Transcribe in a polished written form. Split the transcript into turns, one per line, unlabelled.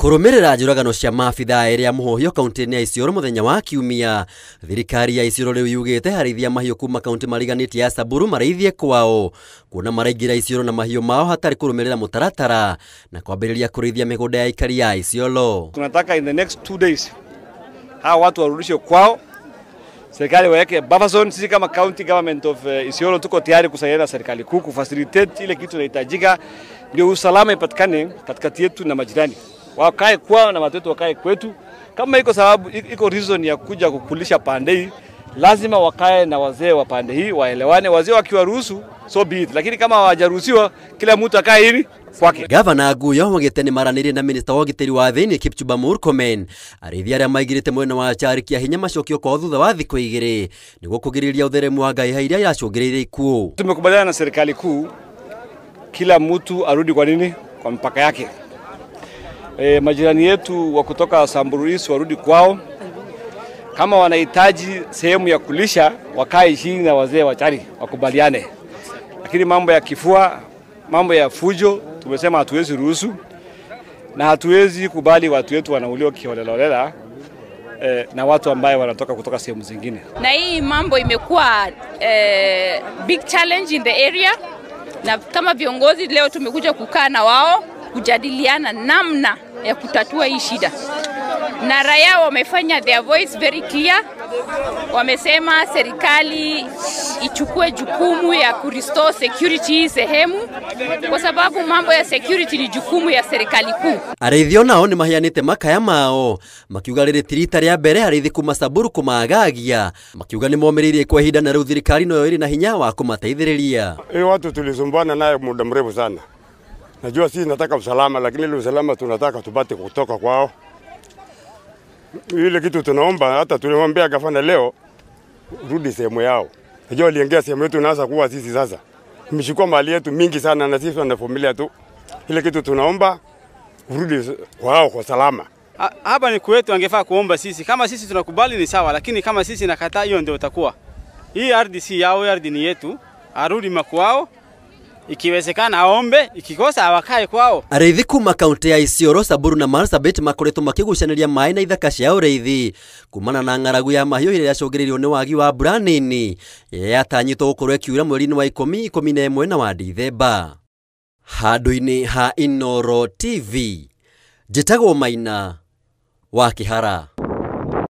Kũrũmĩrĩra njũragano cia maabithaa erĩ a Mũhũhio kaunti-inĩ ya Isiolo mũthenya wa Kiumia, thirikari ya Isiolo rĩu yugĩte arĩithia mahiũ kuma kaunti mariganĩtie ya Samburu marĩithie kwao, kuona maraingĩra Isiolo na mahiũ mao hatarĩ kũrũmĩrĩra mũtaratara na kwambĩrĩria kũrĩithia mĩgũnda ya aikari ya Isiolo.
Tunataka in the next 2 days hawa watu warudishwe kwao, serikali waweke buffer zone. Sisi kama county government of Isiolo tuko tayari kusaidia na serikali kuu kufacilitate ile kitu inahitajika ndio usalama ipatikane katikati yetu na majirani. Wakae kwao na watoto wakae kwetu. Kama iko sababu, iko reason ya kuja kukulisha pande hii, lazima wakae na wazee wa pande hii waelewane. Wazee wakiwaruhusu so be it, lakini kama hawajaruhusiwa kila mtu akae hivi kwake.
Gavana Guyo wagite ni maranĩrie na minista wa ũgitĩri wa thĩinĩ Kipchumba Murkomen arĩithia arĩa maigĩrĩte mwena wa Chari kĩa hinya macokio kwao thutha wa thikũ igĩrĩ nĩguo kũgirĩrĩria ũtheremu wa ngaiha iria iracũngĩrĩirie ikuũ.
Tumekubaliana na serikali kuu kila mtu arudi kwa nini? Kwa mpaka yake. Majirani yetu wa kutoka Samburu East warudi kwao. Kama wanahitaji sehemu ya kulisha wakae chini na wazee wa Chari wakubaliane. Lakini mambo ya kifua, mambo ya fujo tumesema hatuwezi ruhusu na hatuwezi kubali watu wetu wanauliwa kiholelaholela na watu ambaye wanatoka kutoka sehemu zingine.
Na hii mambo imekuwa big challenge in the area, na kama viongozi leo tumekuja kukaa na wao kujadiliana namna ya kutatua hii shida. Na raia wamefanya their voice very clear. Wamesema serikali ichukue jukumu ya kurestore security sehemu, kwa sababu mambo ya security ni jukumu ya serikali kuu.
Arĩithia nao nĩ maheanĩte makaya mao makiuga rĩrĩ ti rita rĩa mbere arĩithi kuma Samburu kũmagagia, makiuga nĩ momĩrĩirie kwa ihinda na rĩu thirikari noyo ĩrĩ na hinya wa kũmateithĩrĩria.
Hiyo watu tulisumbuana naye muda mrefu sana. Najua sisi nataka usalama, lakini ile usalama tunataka tupate kutoka kwao. Ile kitu tunaomba, hata tulimwambia gavana leo rudi sehemu yao. Najua waliingia sehemu yetu naanza kuwa sisi sasa. Tumeshikwa mali yetu mingi sana na sisi na familia tu. Ile kitu tunaomba rudi kwao kwa salama.
Hapa ni kwetu, angefaa kuomba sisi. Kama sisi tunakubali ni sawa, lakini kama sisi nakataa hiyo ndio itakuwa. Hii ardhi si yao, ardhi ni yetu. Arudi makwao. Ikiwezekana aombe, ikikosa awakae kwao.
Arĩithi kuma kaunti ya Isiolo, Samburu na Marsabit makoretwo makĩgucanĩria maĩ na ithaka cia ũrĩithi kumana na ng'aragu ya mahiũ ĩrĩa yacũngĩrĩirio nĩ wagi wa mbura nini ĩrĩa yatanyĩtwo gũkorwo ĩkiura mweri-inĩ wa 10, 11 na wa Dithemba. Handũ-inĩ ha Inooro TV, njĩtagwo Maina wa Kĩhara.